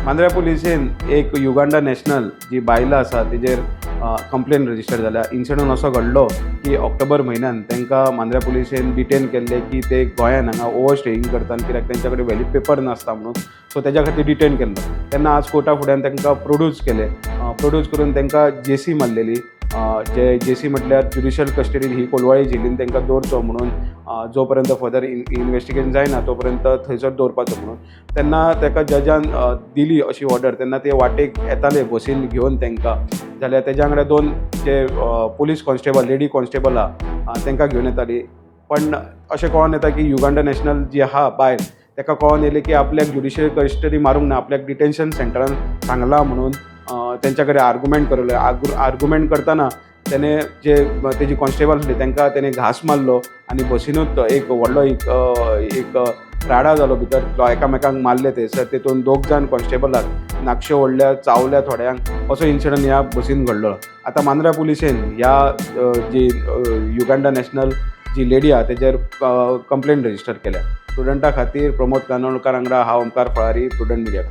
मांद्र्या पुलिसेन एक Uganda national जी बायलां आसा तेजेर कंप्लेन रजिस्टर जाल्या. इन्सिडंट असो घडलो की ऑक्टोबर म्हयन्यान तांकां मांद्र्या पुलिसेन डिटेन केल्ले की ते गोंयान हांगा ओवर स्टेईंग करता आनी कित्याक तेंच्या कडेन व्हॅलीड पेपर नासता म्हणून, सो तेज्या खातीर डिटेन केल्लो. तेन्ना आज कोर्टा फुड्यान तांकां प्रोड्यूस केले. प्रोड्यूस करून तांकां जेसी मारलेली. जे जेसी म्हटल्यार ज्युडिशियल कस्टडीन ही कोलवाळी झेलीन तांकां दवरचो म्हणून, जो पर्यंत फर्दर इन्वेस्टिगेशन जायना तो पर्यंत थंयसर दवरपाचो म्हणून. तेन्ना ताका जजान दिली अशी ऑर्डर. तेन्ना ते वाटेक येताले बसीन घेवन तांकां, जाल्यार तेज्या वांगडा दोन जे पुलीस कॉन्स्टेबल, लेडी कॉन्स्टेबल आहा, तांकां घेवन येताली. पण अशें कळोन येता की युगांडा नॅशनल जी आहा बायल, ताका कळोन येयलें की आपल्याक ज्युडिशियल कस्टडी मारूंक ना, आपल्याक डिटेन्शन सेंटरान सांगलां म्हणून तेंच्या कडेन आर्गुमेंट करले. आर्गुमेंट करतना तेणे जे तेजी कॉन्स्टेबल आसली तांकां तेणे घास मारलो आनी बसिनूच एक व्हडलो एक एक राडा जालो भितर. एकामेकांक मारले थंयसर. तेतून दोग जाण कॉन्स्टेबलाक नाकश्यो ओडल्या, चावल्या थोड्यांक. असो इन्सिडंट ह्या बसीन घडलो. आतां मांद्र्या पुलिसेन ह्या जी युगांडा नॅशनल जी लेडी आहा तेजेर कंप्लेन रजिस्टर केल्या. प्रुडंटा खातीर प्रमोद कानोळकार वांगडा हांव ओमकार फळारी, प्रुडंट मिडिया.